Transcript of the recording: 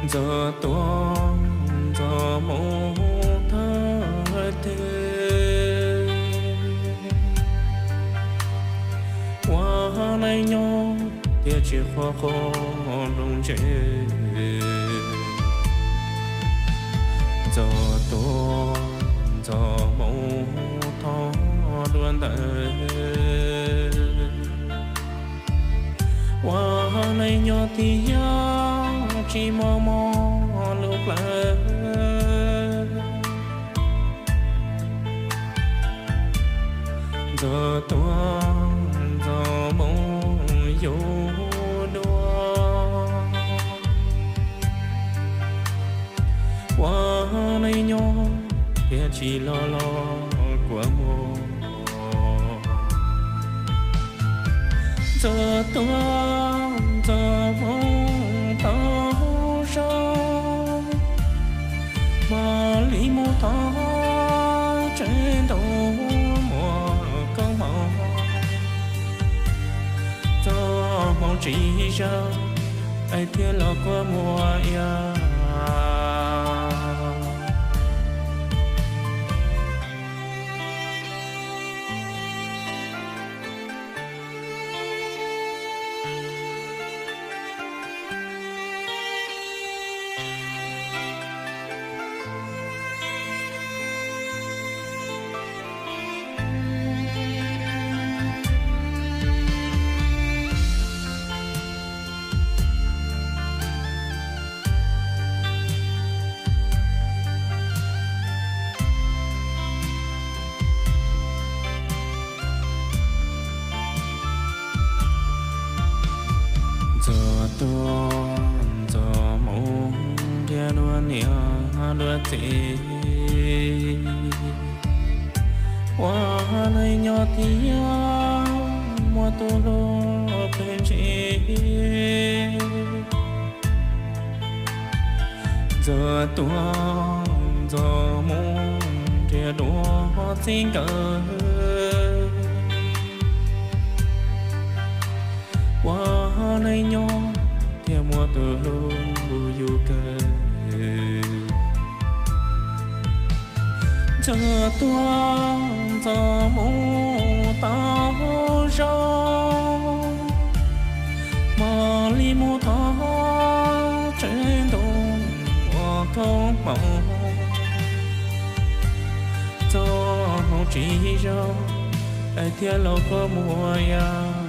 Ntxov tuaj ntxov mus thawj teg, ua neej nyob thiaj tsis qhuav qhuav nplooj ntsej. Ntxov tuaj ntxov mus thov dua ntawd, ua neej nyob thiaj tsis mob mob lub plawv. Ntxov tuaj ntxov mus yug dua, ua neej nyob thiaj tsis loj loj kua muag. Ntxov tuaj ntxov mus tau zaus, mam li mus thov tsev ntuj muaj koob hmoov. Txoj hmoov tsis zoo es thiaj los kua muag iab. Ntxov tuaj ntxov mus nrhiav dua niam dua txiv, ua neej nyob thiaj muaj tus hlub pheej ntsib. Ntxov tuaj ntxov mus nrhiav dua txij nkawm, ua neej nyob thiaj muaj tus hlub yug kawg. Ntxov tuaj ntxov mus tau zaus, mam li mus thov tsev ntuj muaj koob hmoov. Txoj hmoov tsis zoo es thiaj los kua muag iab.